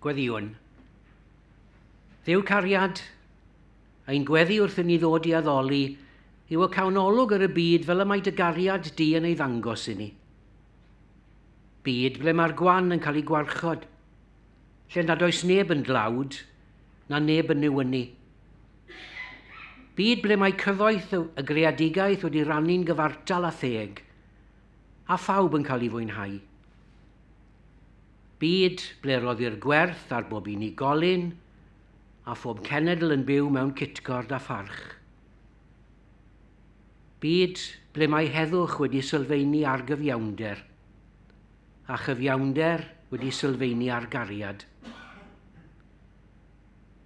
Gweddïwn. Dduw cariad, ein gweddi wrth i ni ddod i addoli yw y cawn olwg ar y byd fel y mae dy gariad di yn ei ddangos i ni. Byd ble mae'r gwan yn cael ei gwarchod, lle nad oes neb yn dlawd, na neb yn newynu. Byd ble mae cyfoeth y greadigaeth wedi rannu'n gyfartal a theg, a phawb yn cael ei fwynhau. Byd ble roddir gwerth ar bob unigolyn a phob cenedl yn byw mewn cytgord a pharch. Byd ble mae heddwch wedi sylfaenu ar gyfiawnder, a chyfiawnder wedi sylfaenu ar gariad.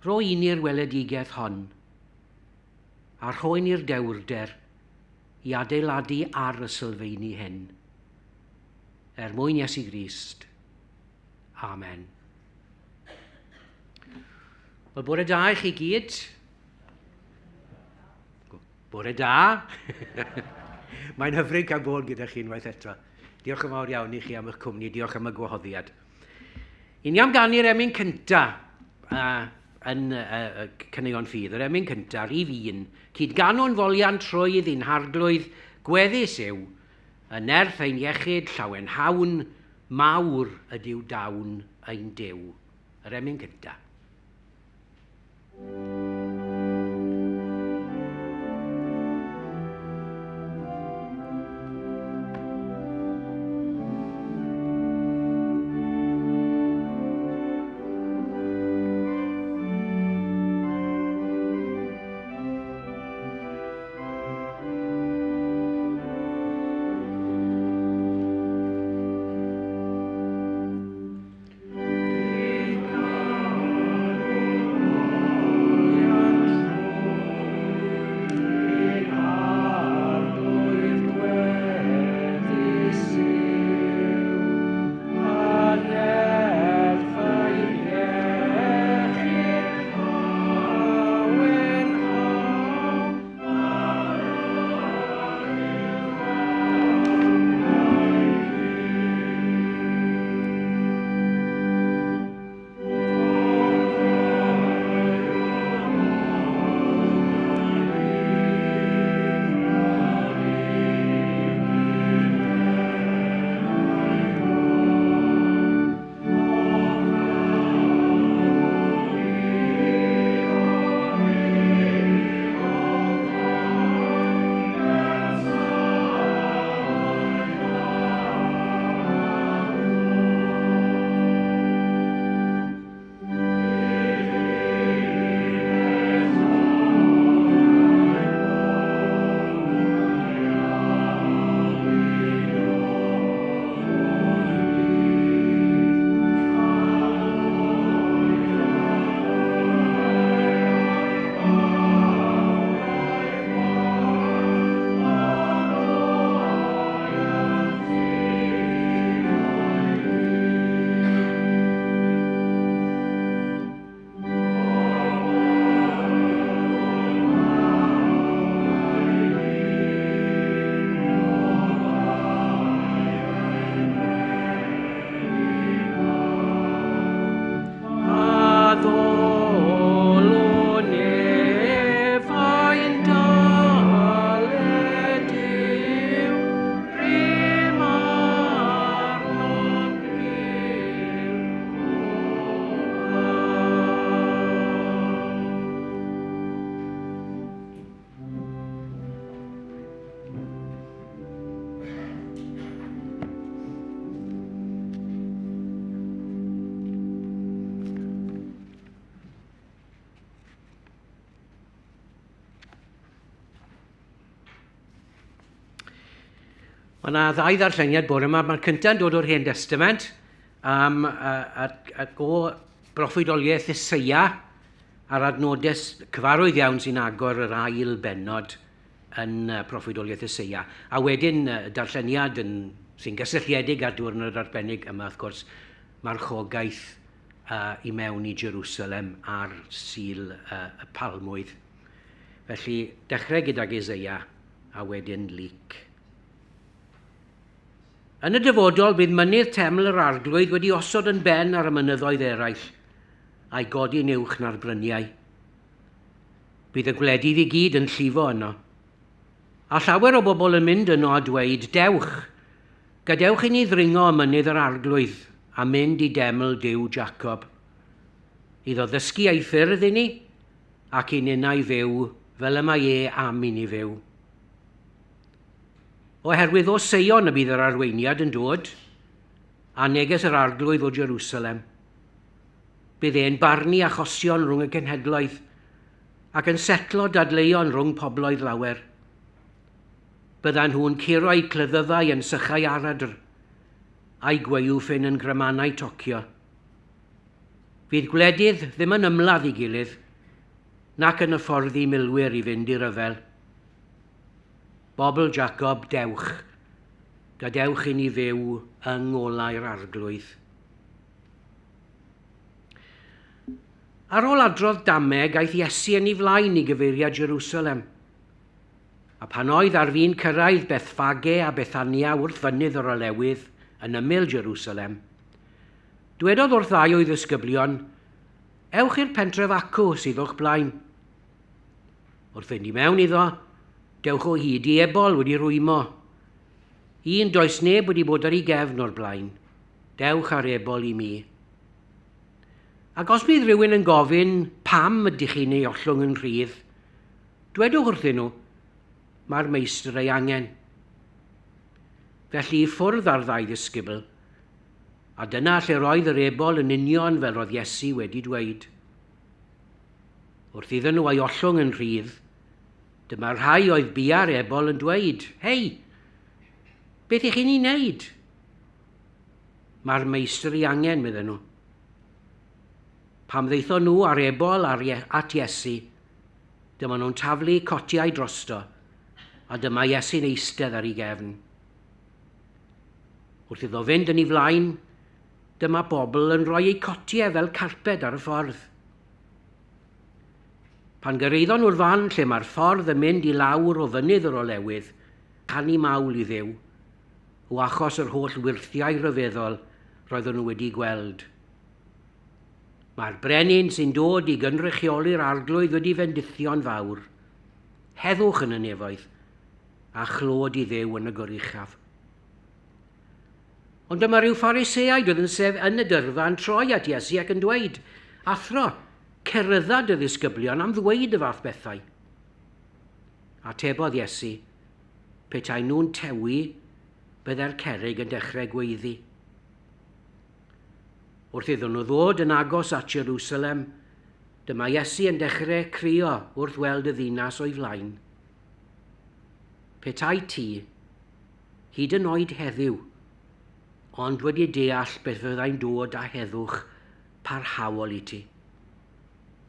Rho i ni'r weledigaeth hon, a rho i ni'r dewrder i adeiladu ar y sylfaeni hyn. Er mwyn Iesu Grist. Amen. Wel, bore da i chi gyd. Bore da. Mae'n hyfryd cael bod gyda chi unwaith eto. Diolch yn fawr iawn i chi am eich cwmni, diolch am y gwahoddiad. I ni am ganu'r emyn cynta yn Caneuon Ffydd, yr emyn cynta, rhif 1. Cyd-ganwn foliant trwydd i'n harglwydd, gweddus yw, Y nerth ein iechyd, llawenhawn, mawr ydyw dawn ein Duw. Yr emyn cynta. Mae yna ddau ddarlleniad bore yma. Mae'r cyntaf yn dod o'r Hen Testament um, ac o broffwydoliaeth Eseia a'r adnodau cyfarwydd iawn sy'n agor yr ail bennod yn proffwydoliaeth Eseia. A wedyn darlleniad yn, sy'n gysylltiedig â'r diwrnod arbennig yma, wrth gwrs, marchogaeth uh, i mewn i Jerusalem ar Sul uh, y Palmwydd. Felly, dechrau gydag Eseia a wedyn Luc. Yn y dyfodol, bydd mynydd teml yr arglwydd wedi osod yn ben ar y mynyddoedd eraill. a'i godi'n uwch na'r bryniau. Bydd y gwledydd i gyd yn llifo yno. A llawer o bobl yn mynd yno a dweud, dewch, gadewch i ni ddringo y mynydd yr arglwydd a mynd i deml Duw Jacob. Iddo ddysgu ei ffyrdd i ni ac i ninnau fyw fel y mae e am i ni fyw. Oherwydd o Seion y bydd yr arweiniad yn dod, a neges yr arglwydd o Jerusalem. Bydd e'n barnu achosion rhwng y cenhedloedd ac yn setlo dadleuon rhwng pobloedd lawer. Byddan nhw'n curo'u cleddyfau yn sychau aradr, a'i gwaywffyn yn grymanau tocio. Fydd gwledydd ddim yn ymladd i gilydd, nac yn hyfforddi milwyr i fynd i ryfel. Bobl Jacob, dewch, gadewch i ni fyw yng ngolau'r arglwydd. Ar ôl adrodd dameg, aeth Iesu yn ei flaen i gyfeiriad Jerusalem. A pan oedd ar fin cyrraedd Bethfage a Bethania wrth fynydd yr Olewydd yn ymyl Jerusalem, dwedodd wrth ddau o'i ddisgyblion, Ewch i'r pentref acw sydd o'ch blaen. Wrth fynd i mewn iddo, dewch o hyd i ebol wedi rwymo. Un does neb wedi bod ar ei gefn o'r blaen. Dewch ar ebol i mi. Ac os bydd rhywun yn gofyn pam ydych chi'n ei ollwng yn rhydd, dwedwch wrthyn nhw, mae'r meistr ei angen. Felly i ffwrdd â'r ddau ddisgybl, a dyna lle roedd yr ebol yn union fel roedd Iesu wedi dweud. Wrth iddyn nhw ei ollwng yn rhydd, dyma'r rhai oedd bia'r ebol yn dweud, Hei, beth ych chi'n ei wneud? Mae'r meistr ei angen, medden nhw. Pam ddaethon nhw ar ebol ar at Iesu, dyma nhw'n taflu cotiau drosto, a dyma Iesu'n eistedd ar ei gefn. Wrth iddo fynd yn ei flaen, dyma bobl yn rhoi eu cotiau fel carped ar y ffordd. Pan gyrhaeddon nhw'r fan lle mae'r ffordd yn mynd i lawr o fynydd yr olewydd, canu mawl i Dduw, o achos yr holl wyrthiau rhyfeddol roeddwn nhw wedi gweld. Mae'r brenin sy'n dod i gynrychioli'r arglwydd wedi fendithio'n fawr. Heddwch yn y nefoedd, a chlod i Dduw yn y goruchaf. Ond dyma rhyw Phariseaid oedd yn sef yn y dyrfa yn troi at Iesu ac yn dweud, Athro, cerydda dy ddisgyblion am ddweud y fath bethau. Atebodd Iesu, petai nhw'n tewi, byddai'r cerrig yn dechrau gweiddi. Wrth iddyn nhw ddod yn agos at Jerusalem, dyma Iesu yn dechrau crio wrth weld y ddinas o'i flaen. Petai ti, hyd yn oed heddiw, ond wedi deall beth fyddai'n dod â heddwch parhaol i ti.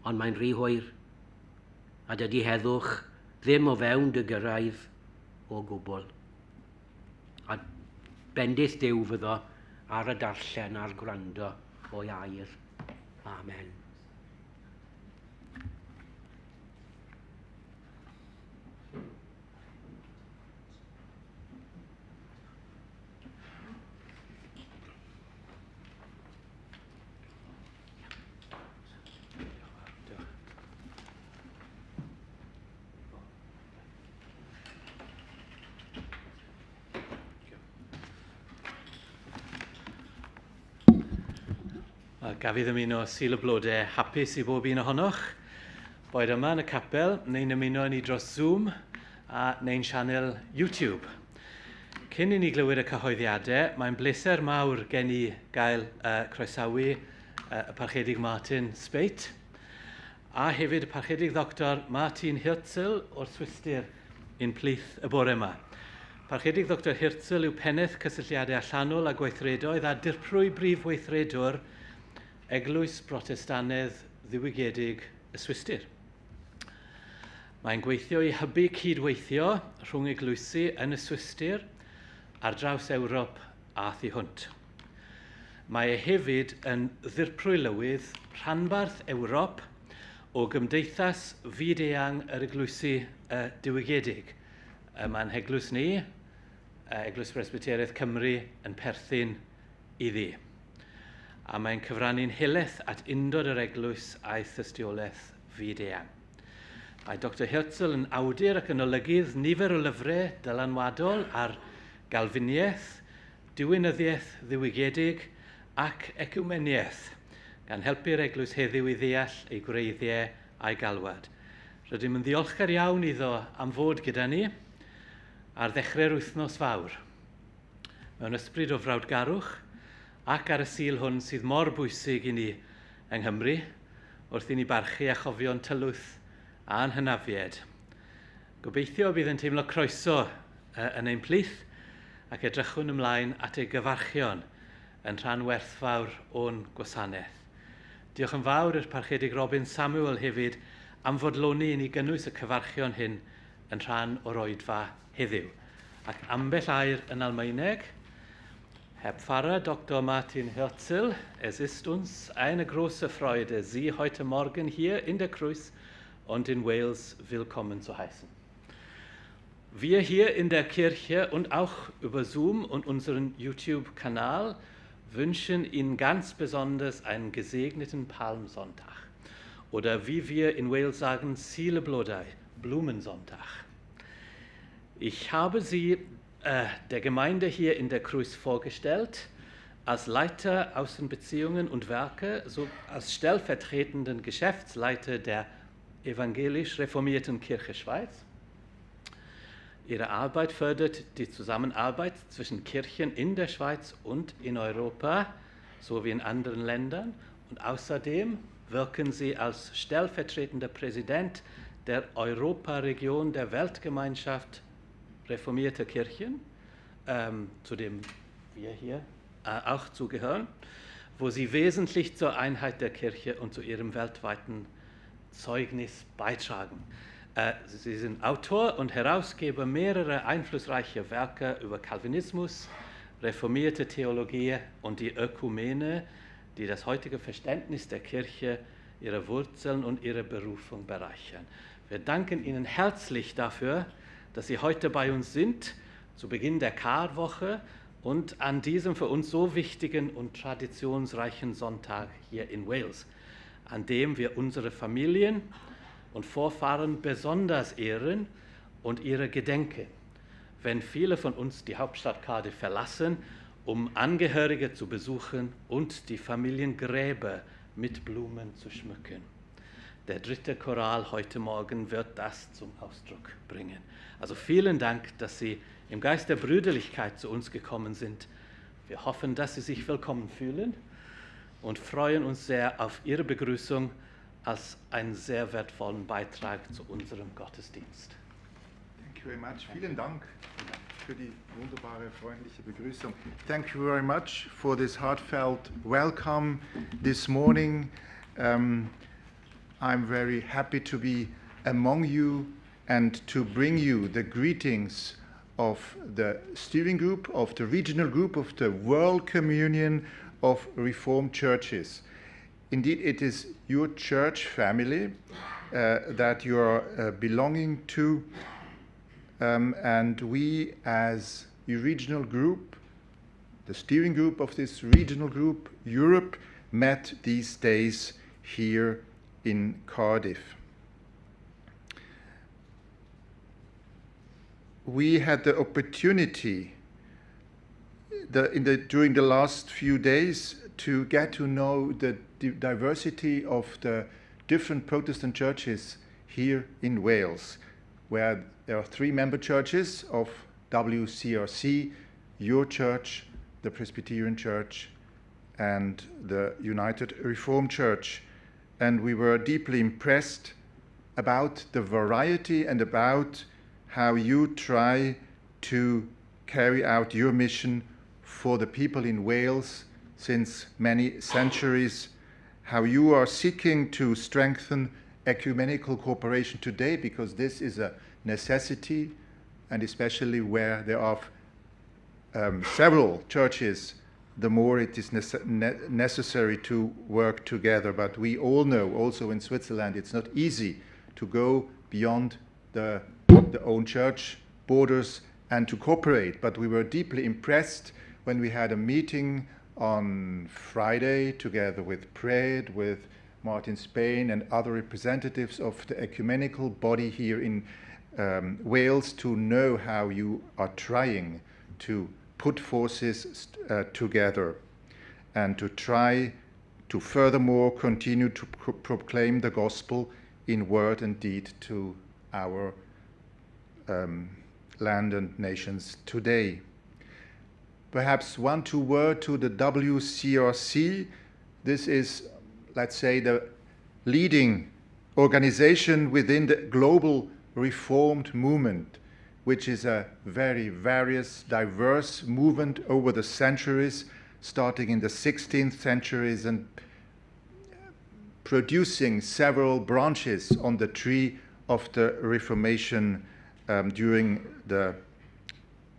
Ond mae'n rhy hwyr, a dydy heddwch ddim o fewn dy gyrraedd o gwbl. A bendith Duw fyddo ar y darllen a'r gwrando o'i air. Amen. Gaf i ddymuno Sul y Blodau hapus i bob un ohonoch, boed yma yn y capel, neu'n ymuno ni dros Zoom, a neu'n sianel YouTube. Cyn i ni glywed y cyhoeddiadau, mae'n bleser mawr gen i gael croesawu y Parchedig Martin Speight, a hefyd y Parchedig Ddoctor Martin Hirzel o'r Swistir i'n plith y bore yma. Parchedig Ddoctor Hirzel yw pennaeth cysylltiadau allanol a gweithredoedd a dirprwy brif weithredwr Eglwys Brotestanedd Ddiwygiedig y Swistir. Mae'n gweithio i hybu cydweithio rhwng eglwysi yn y Swistir ar draws Ewrop a thu hwnt. Mae e hefyd yn ddirprwy lywydd rhanbarth Ewrop o Gymdeithas Fyd-eang yr Eglwysi Diwygiedig. Mae'n heglwys ni, Eglwys Presbyteriaeth Cymru, yn perthyn iddi. a mae'n cyfrannu'n helaeth at undod yr eglwys a'i thystiolaeth fyd-eang. Mae Dr Hirzel yn awdur ac yn olygydd nifer o lyfrau dylanwadol ar Galfiniaeth, diwinyddiaeth ddiwygiedig ac ecwmeniaeth, gan helpu'r eglwys heddiw i ddeall ei gwreiddiau a'i galwad. Rydym yn ddiolchgar iawn iddo am fod gyda ni ar ddechrau'r wythnos fawr. Mewn ysbryd o frawdgarwch ac ar y Sul hwn sydd mor bwysig i ni yng Nghymru, wrth i ni barchu a chofio'n tylwyth a'n hynafiaid. Gobeithio bydd yn teimlo croeso yn ein plith ac edrychwn ymlaen at ei gyfarchion yn rhan werthfawr o'n gwasanaeth. Diolch yn fawr i'r Parchedig Robin Samuel hefyd am fodloni i ni gynnwys y cyfarchion hyn yn rhan o'r oedfa heddiw. Ac ambell air yn Almaeneg. Herr Pfarrer Dr. Martin Hirzel, es ist uns eine große Freude, Sie heute Morgen hier in der Crwys und in Wales willkommen zu heißen. Wir hier in der Kirche und auch über Zoom und unseren YouTube-Kanal wünschen Ihnen ganz besonders einen gesegneten Palmsonntag. Oder wie wir in Wales sagen, Sul y Blodau, Blumensonntag. Ich habe Sie der Gemeinde hier in der Crwys vorgestellt, als Leiter Außenbeziehungen und Werke, so als stellvertretenden Geschäftsleiter der Evangelisch Reformierten Kirche Schweiz. Ihre Arbeit fördert die Zusammenarbeit zwischen Kirchen in der Schweiz und in Europa sowie in anderen Ländern. Und außerdem wirken sie als stellvertretender Präsident der Europaregion der Weltgemeinschaft reformierter Kirchen, zu dem wir hier auch zugehören, wo sie wesentlich zur Einheit der Kirche und zu ihrem weltweiten Zeugnis beitragen. Sie sind Autor und Herausgeber mehrerer einflussreicher Werke über Calvinismus, reformierte Theologie und die Ökumene, die das heutige Verständnis der Kirche, ihre Wurzeln und ihre Berufung bereichern. Wir danken Ihnen herzlich dafür, dass Sie heute bei uns sind, zu Beginn der Karwoche und an diesem für uns so wichtigen und traditionsreichen Sonntag hier in Wales, an dem wir unsere Familien und Vorfahren besonders ehren und ihre gedenken, wenn viele von uns die Hauptstadt Cardiff verlassen, um Angehörige zu besuchen und die Familiengräber mit Blumen zu schmücken. Der dritte Choral heute Morgen wird das zum Ausdruck bringen. Also vielen Dank, dass Sie im Geist der Brüderlichkeit zu uns gekommen sind. Wir hoffen, dass Sie sich willkommen fühlen und freuen uns sehr auf Ihre Begrüßung als einen sehr wertvollen Beitrag zu unserem Gottesdienst. Thank you very much. Vielen Dank für die wunderbare, freundliche Begrüßung. Thank you very much for this heartfelt welcome this morning. I'm very happy to be among you and to bring you the greetings of the steering group, of the regional group of the World Communion of Reformed Churches. Indeed, it is your church family that you are belonging to, and we as a regional group, the steering group of this regional group, Europe, met these days here in Cardiff. We had the opportunity during the last few days to get to know the diversity of the different Protestant churches here in Wales, where there are three member churches of WCRC, your church, the Presbyterian Church, and the United Reformed Church. And we were deeply impressed about the variety and about how you try to carry out your mission for the people in Wales since many centuries, how you are seeking to strengthen ecumenical cooperation today, because this is a necessity, and especially where there are several churches, the more it is necessary to work together. But we all know, also in Switzerland, it's not easy to go beyond the own church borders and to cooperate. But we were deeply impressed when we had a meeting on Friday together with Pred, with Martin Spain and other representatives of the ecumenical body here in Wales to know how you are trying to put forces together and to try to furthermore continue to proclaim the gospel in word and deed to our land and nations today. Perhaps 1-2 word to the WCRC. This is, let's say, the leading organization within the global Reformed movement, which is a very various, diverse movement over the centuries, starting in the 16th centuries and producing several branches on the tree of the Reformation during the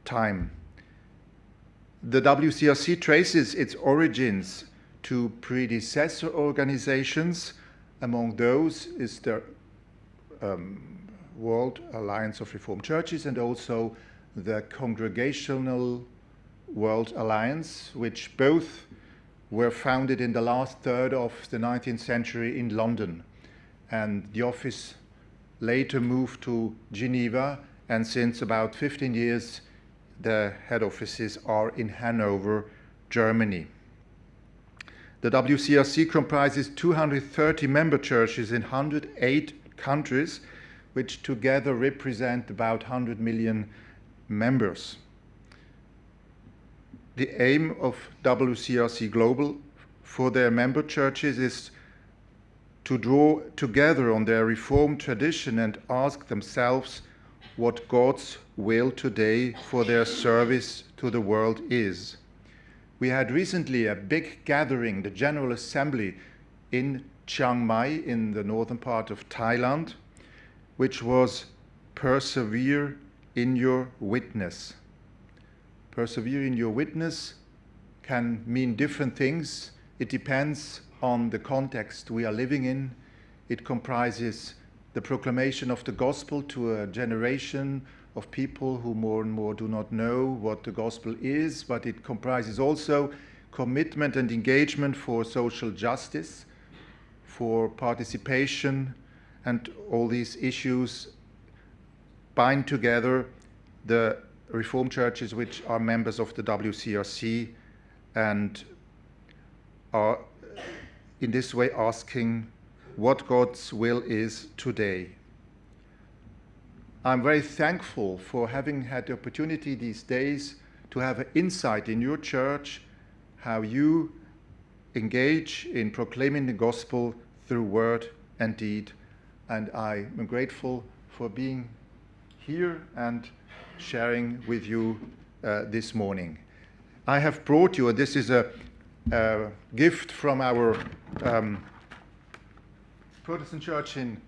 time. The WCRC traces its origins to predecessor organizations. Among those is the World Alliance of Reformed Churches and also the Congregational World Alliance, which both were founded in the last third of the 19th century in London. And the office later moved to Geneva, and since about 15 years, the head offices are in Hanover, Germany. The WCRC comprises 230 member churches in 108 countries, which together represent about 100 million members. The aim of WCRC Global for their member churches is to draw together on their Reformed tradition and ask themselves what God's will today for their service to the world is. We had recently a big gathering, the General Assembly in Chiang Mai in the northern part of Thailand, which was persevere in your witness. Persevere in your witness can mean different things. It depends on the context we are living in. It comprises the proclamation of the gospel to a generation of people who more and more do not know what the gospel is, but it comprises also commitment and engagement for social justice, for participation, and all these issues bind together the Reformed churches which are members of the WCRC and are in this way asking what God's will is today. I'm very thankful for having had the opportunity these days to have an insight in your church, how you engage in proclaiming the gospel through word and deed. And I am grateful for being here and sharing with you this morning. I have brought you, and this is a gift from our Protestant church in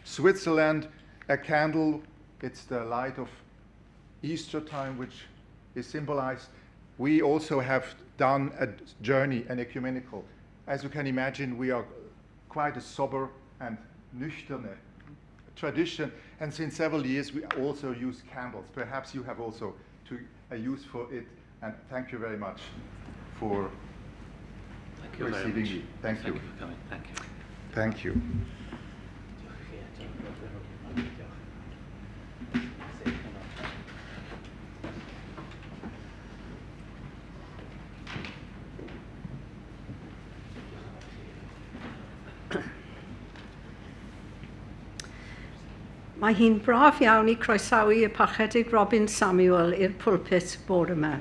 Switzerland, a candle. It's the light of Easter time, which is symbolized. We also have done a journey, an ecumenical. As you can imagine, we are quite a sober and nüchterne tradition, and since several years we also use candles. Perhaps you have also a use for it, and thank you very much for receiving me. Thank you. Thank you for coming. Thank you. Thank you. Mae hi'n braf iawn i croesawu y Parchedig Robin Samuel i'r pulpit bore yma.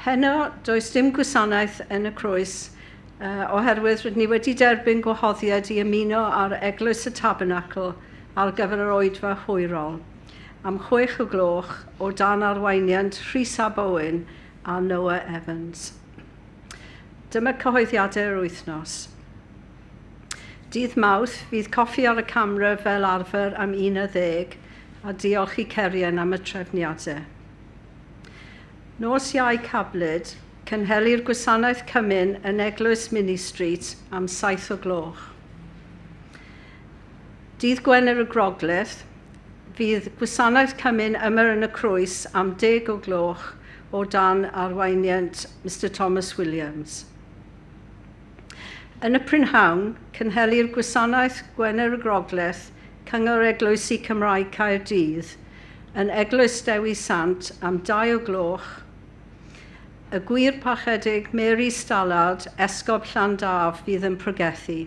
Heno, does dim gwasanaeth yn y Crwys, oherwydd rydyn ni wedi derbyn gwahoddiad i ymuno ar Eglwys y Tabernacl ar gyfer yr oedfa hwyrol am 6:00 o dan arweiniad Rhys ab Owen a Noah Evans. Dyma cyhoeddiadau'r wythnos. Dydd Mawrth fydd coffi ar y camera fel arfer am 11 a diolch i Cerian am y trefniadau. Nos Iau Cablyd, cynhelir gwasanaeth cymun yn Eglwys Minny Street am 7:00. Dydd Gwener y Groglith, fydd gwasanaeth cymun yma yn y Crwys am 10:00 o dan arweiniad Mr Thomas Williams. Yn y prynhawn, cynhelir gwasanaeth Gwener y Groglith, Cyngor Eglwysi Cymraeg Caerdydd, yn Eglwys Dewi Sant am 2 o gloch. Y gwir parchedig Mary Stallard, Esgob Llandaf, fydd yn pregethu.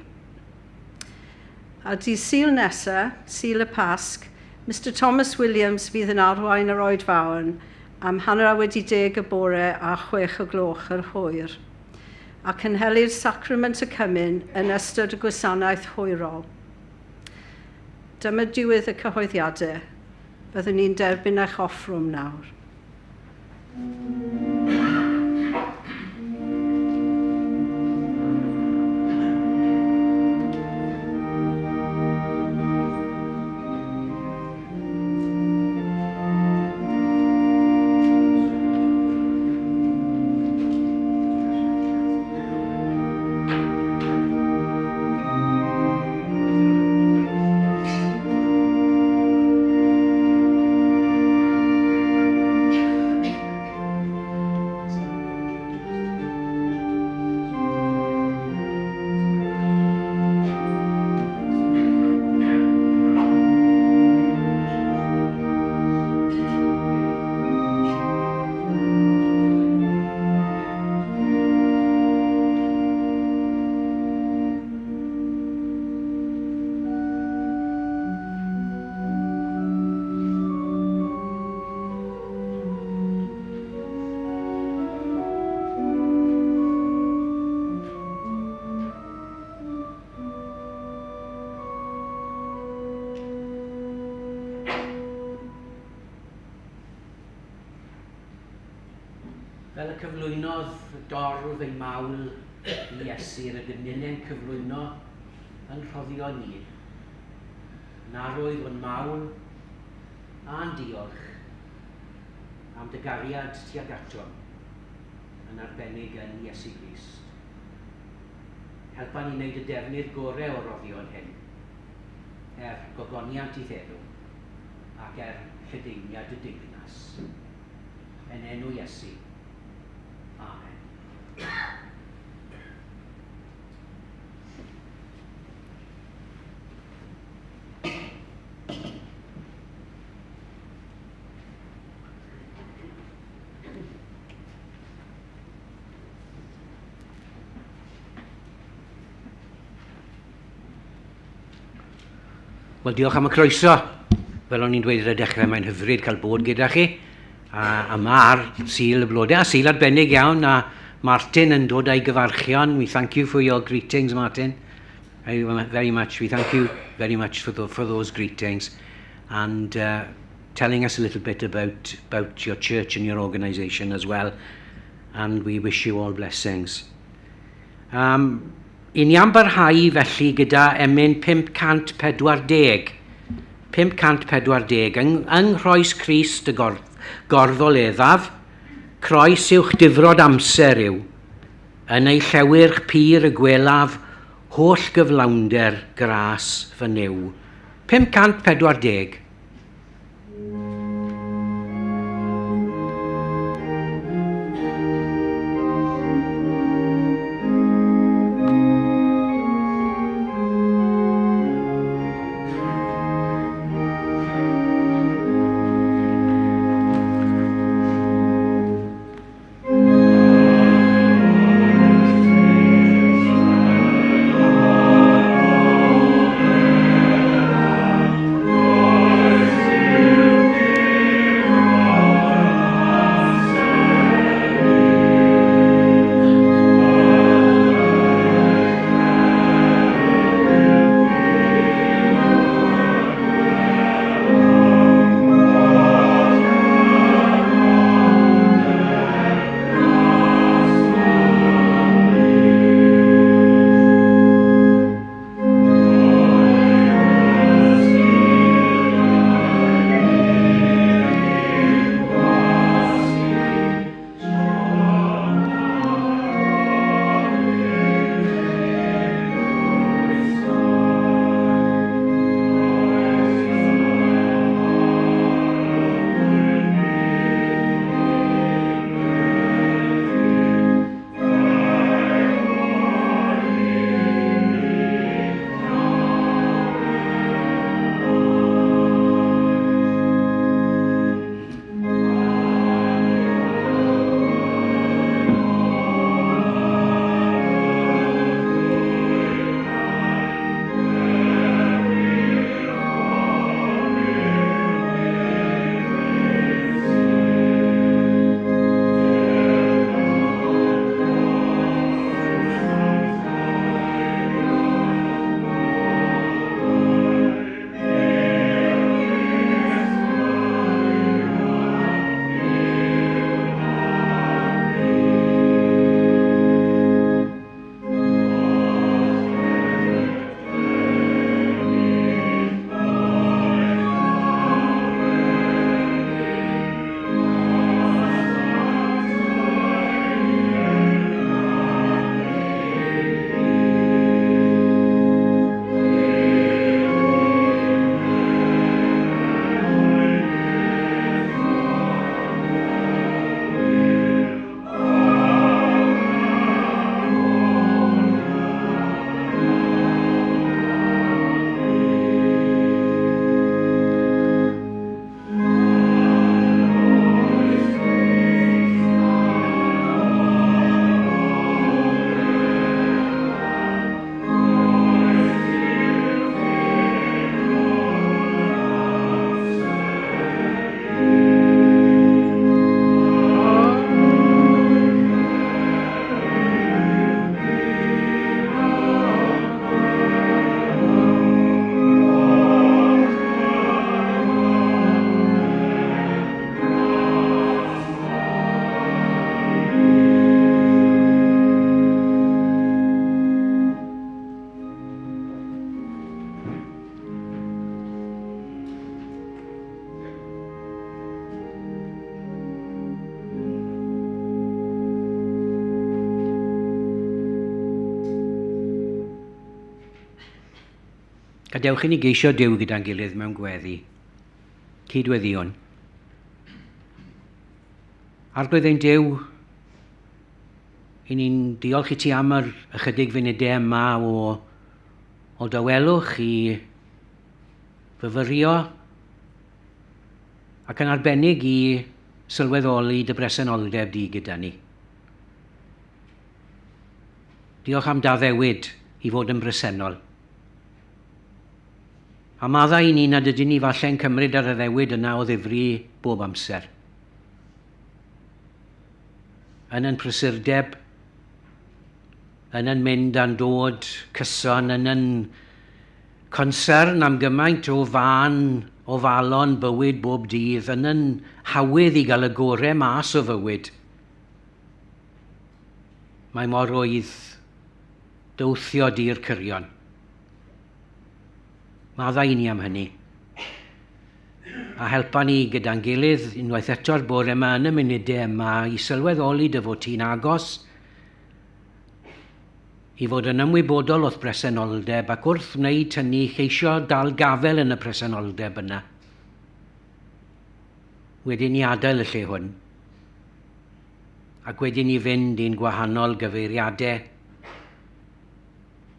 A dydd Sul nesaf, Sul y Pasg, Mr Thomas Williams fydd yn arwain yr oedfaon am 10:30 y bore a 6 o gloch yr hwyr. A cynhelir sacrament y cymun yn ystod y gwasanaeth hwyrol. Dyma diwedd y cyhoeddiadau. Byddwn ni'n derbyn eich offrwm nawr. Fel y cyflwynodd dorf ei mawl i Iesu, rydym ninnau'n cyflwyno yn rhoddio ni. Naroedd o'n mawl a'n diolch am dy gariad tuag atom, yn arbennig yn Iesu Grist. Helpa ni wneud y defnydd gorau o roddion hyn, er gogoniant i ddeddw ac er lledaeniad y deyrnas. Yn enw Iesu. Amen. Wel, diolch am y croeso. Fel o'n i'n dweud ar y dechrau, mae'n hyfryd cael bod gyda chi. A yma ar Sul y Blodau, a Sul arbennig iawn, a Martin yn dod â'i gyfarchion. We thank you for your greetings, Martin. Very, very much. We thank you very much for those greetings and telling us a little bit about your church and your organisation as well. And we wish you all blessings. I ni am barhau felly gyda emyn 540. 540. Yng Nghroes Crist y gorfoleddaf, croes yw'ch difrod amser yw. Yn ei llewyrch pur y gwelaf, holl gyflawnder gras fy Nuw. 540. Gadewch i ni geisio Duw gyda'n gilydd mewn gweddi. Cydweddïwn. Arglwydd ein Duw, i ni'n diolch i ti am yr ychydig funudau yma o dawelwch i fyfyrio ac yn arbennig i sylweddoli dy bresenoldeb di gyda ni. Diolch am d'addewid i fod yn bresennol. A maddau i ni nad ydyn ni falle'n cymryd yr addewid yna o ddifri bob amser. Yn yn prysurdeb, yn yn mynd a'n dod cyson, yn yn concern am gymaint o fân o falon bywyd bob dydd, yn yn hawydd i gael y gorau mas o fywyd. Mae mor rwydd dywthio di'r cyrion. Maddau i ni am hynny. A helpa ni gyda'n gilydd unwaith eto'r bore yma yn y munudau yma i sylweddoli dy fod ti'n agos, i fod yn ymwybodol o'th bresenoldeb ac wrth wneud hynny cheisio dal gafel yn y presenoldeb yna. Wedyn ni adael y lle hwn ac wedyn ni fynd i'n gwahanol gyfeiriadau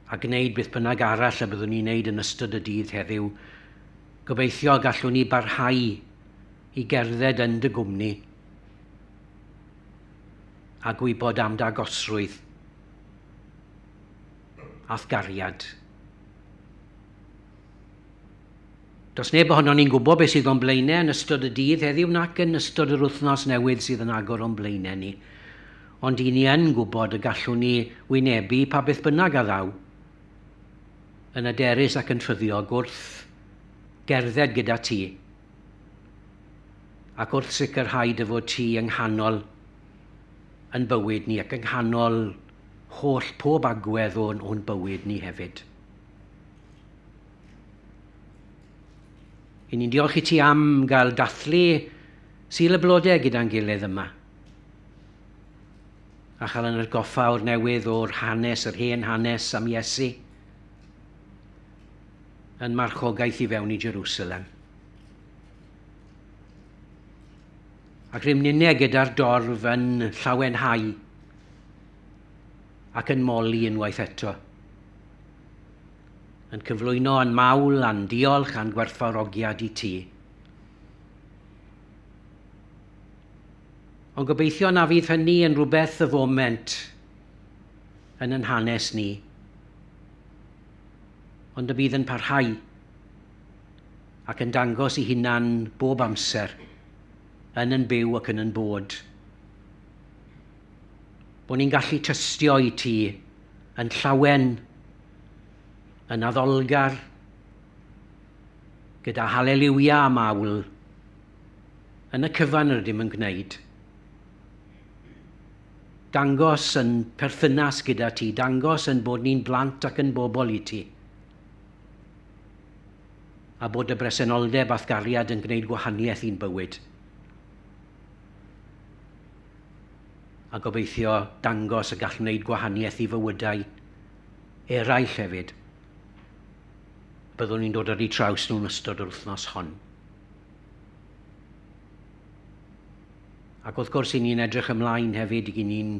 a gwneud beth bynnag arall y byddwn ni'n wneud yn ystod y dydd heddiw. Gobeithio gallwn ni barhau i gerdded yn dy gwmni a gwybod am dy agosrwydd a'th gariad. Does neb ohonon ni'n gwybod beth sydd o'n blaenau yn ystod y dydd heddiw nac yn ystod yr wythnos newydd sydd yn agor o'n blaenau ni. Ond i ni yn gwybod y gallwn ni wynebu pa beth bynnag a ddaw yn hyderus ac yn ffyddiog wrth gerdded gyda ti ac wrth sicrhau dy fod ti yng nghanol yn bywyd ni ac yng nghanol holl pob agwedd o'n bywyd ni hefyd. I ni'n diolch i ti am gael dathlu Sul y Blodau gyda'n gilydd yma a chael yn atgoffa o'r newydd o'r hanes, yr hen hanes am Iesu yn marchogaeth i fewn i Jerusalem. Ac rym ninne gyda'r dorf yn llawenhau ac yn moli unwaith eto. Yn cyflwyno yn mawl a'n diolch a'n gwerthfawrogiad i ti. Ond gobeithio na fydd hynny yn rhywbeth y foment yn yn hanes ni, ond y bydd yn parhau ac yn dangos i hunan bob amser, yn yn byw ac yn yn bod. Bod ni'n gallu tystio i ti yn llawen, yn addolgar, gyda haleliwia a mawl, yn y cyfan yr ydym yn gwneud. Dangos yn perthynas gyda ti, dangos yn bod ni'n blant ac yn bobl i ti. A bod y bresenoldeb a'th gariad yn gwneud gwahaniaeth i'n bywyd. A gobeithio dangos y gall wneud gwahaniaeth i fywydau eraill hefyd. Byddwn ni'n dod ar eu traws nhw'n ystod yr wythnos hon. Ac wrth gwrs, i ni'n edrych ymlaen hefyd, i ni'n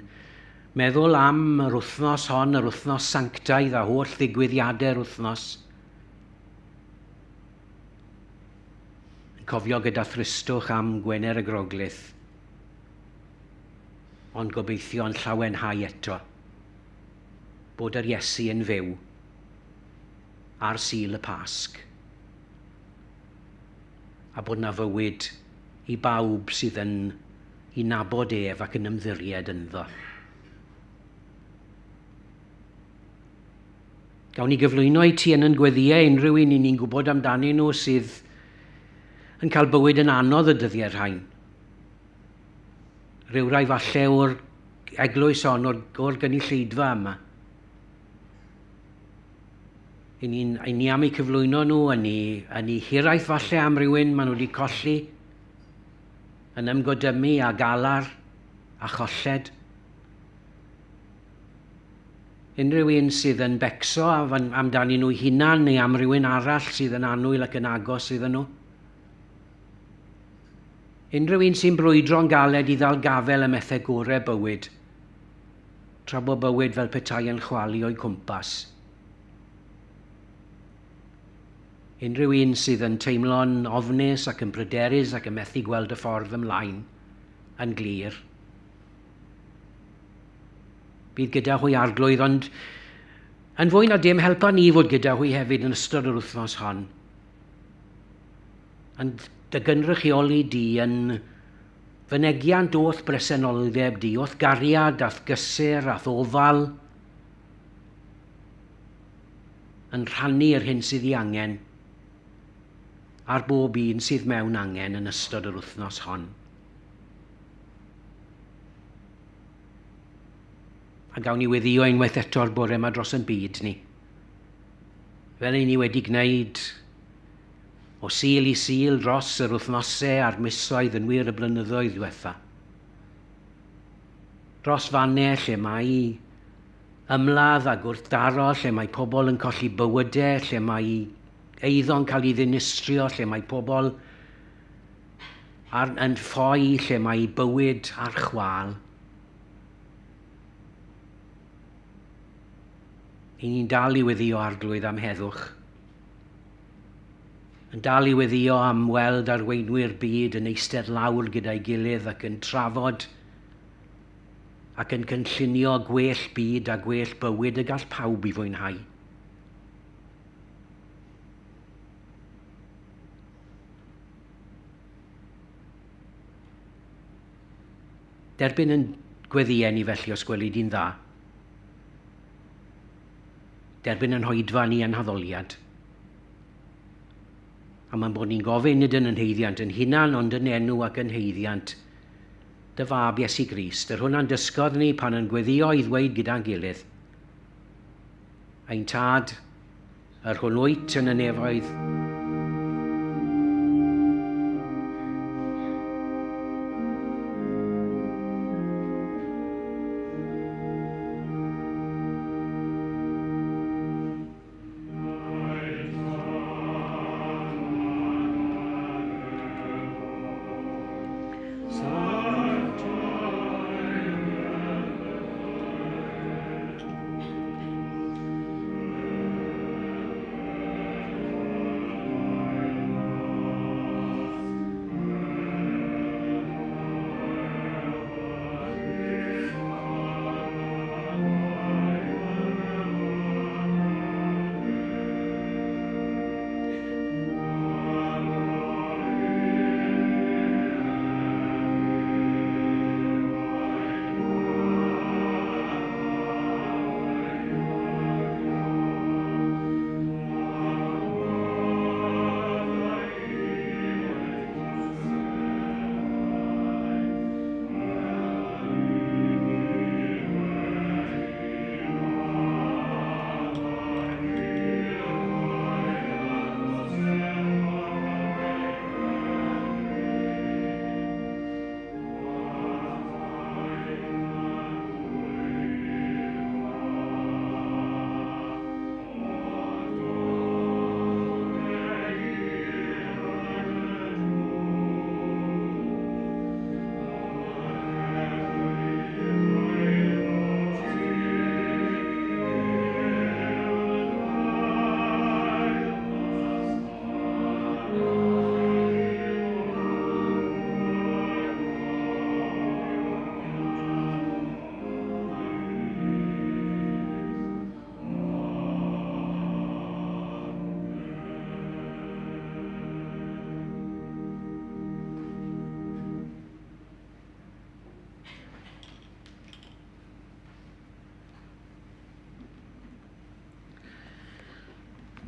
meddwl am yr wythnos hon, yr wythnos sanctaidd a holl ddigwyddiadau'r wythnos. Yn cofio gyda thristwch am Gwener y Groglith, ond gobeithio yn llawenhau eto bod yr Iesu yn fyw ar Sul y Pasg a bod na fywyd i bawb sydd yn i nabod ef ac yn ymddiried ynddo. Gawn ni gyflwyno i ti yn yn gweddïau unrhyw un i ni'n gwybod amdanyn nhw sydd yn cael bywyd yn anodd y dyddiau rhain. Rhyw rai falle o'r eglwys hon, o'r gynulleidfa yma. I ni am eu cyflwyno nhw, yn ni hiraeth falle am rywun maen nhw wedi colli, yn ymgodymu a galar a cholled. Unrhyw un sydd yn becso amdanyn nhw hunan neu am rywun arall sydd yn annwyl ac yn agos iddyn nhw. Unrhyw un sy'n brwydro'n galed i ddal gafel ym methau gorau bywyd, tra bod bywyd fel petai yn chwalu o'i cwmpas. Unrhyw un sydd yn teimlo'n ofnus ac yn bryderus ac yn methu gweld y ffordd ymlaen yn glir. Bydd gyda hwy Arglwydd, ond yn fwy na dim helpa ni fod gyda hwy hefyd yn ystod yr wythnos hon. Yn dy gynrychioli di yn fynegiant o'th bresenoldeb di, o'th gariad, a'th gysur, a'th ofal, yn rhannu'r hyn sydd ei angen ar bob un sydd mewn angen yn ystod yr wythnos hon. A gawn ni weddïo unwaith eto'r bore yma dros yn byd ni. Fel 'y ni wedi gwneud o Sul i Sul dros yr wythnosau a'r misoedd, yn wir y blynyddoedd diwetha. Dros fannau lle mae ymladd a gwrthdaro, lle mae pobl yn colli bywydau, lle mae eiddo'n cael ei ddinistrio, lle mae pobl yn ffoi, lle mae bywyd ar chwâl. I ni'n dal i weddïo Arglwydd am heddwch. Yn dal i weddïo am weld arweinwyr byd yn eistedd lawr gyda'i gilydd ac yn trafod ac yn cynllunio gwell byd a gwell bywyd y gall pawb i fwynhau. Derbyn yn gweddïau ni felly os gweli di'n dda. Derbyn yn hoedfa ni yn haddoliad. A mae'n bod ni'n gofyn nid yn haeddiant yn hunan, ond yn enw ac yn haeddiant dy fab Iesu Grist. Yr hwnna'n dysgodd ni pan yn gweddio i ddweud gyda'n gilydd. Ein tad, yr hwn wyt yn y nefoedd,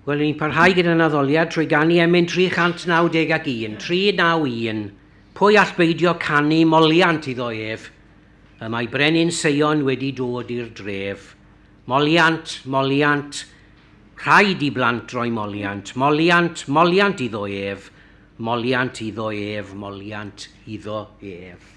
Wel, ni'n parhau gyda'n addoliad trwy ganu emyn 391, 391. Pwy all beidio canu moliant iddo ef? Y mae Brenin Seion wedi dod i'r dref. Moliant, moliant, rhaid i blant roi moliant. Moliant, moliant iddo ef. Moliant iddo ef, moliant iddo ef.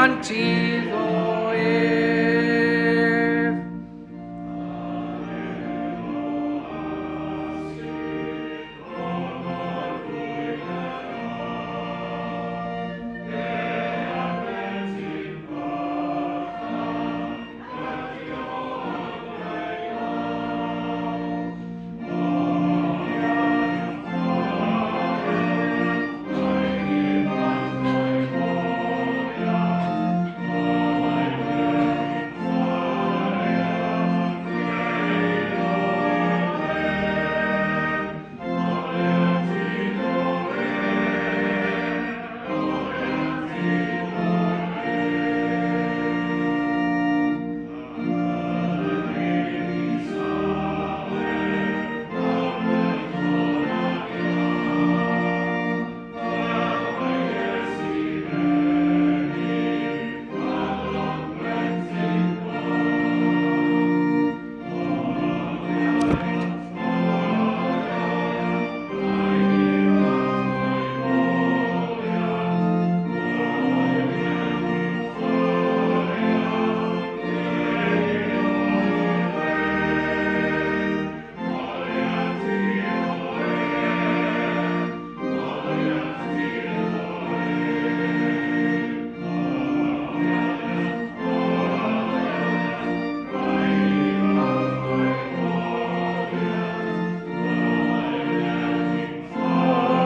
Moliant iddo ef.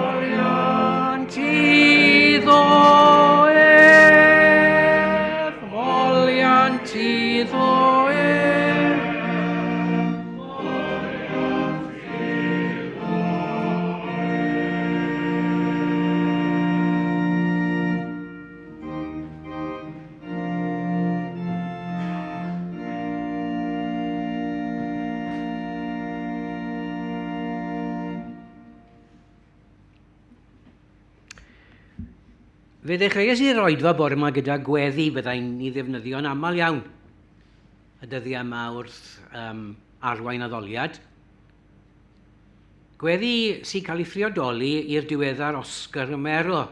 Moliant iddo ef, moliant iddo ef. Fe ddechreuais i'r oedfa bore yma gyda gweddi fyddai'n ei ddefnyddio'n aml iawn y dyddiau yma wrth arwain addoliad. Gweddi sy'n cael ei phriodoli i'r diweddar Oscar Romero,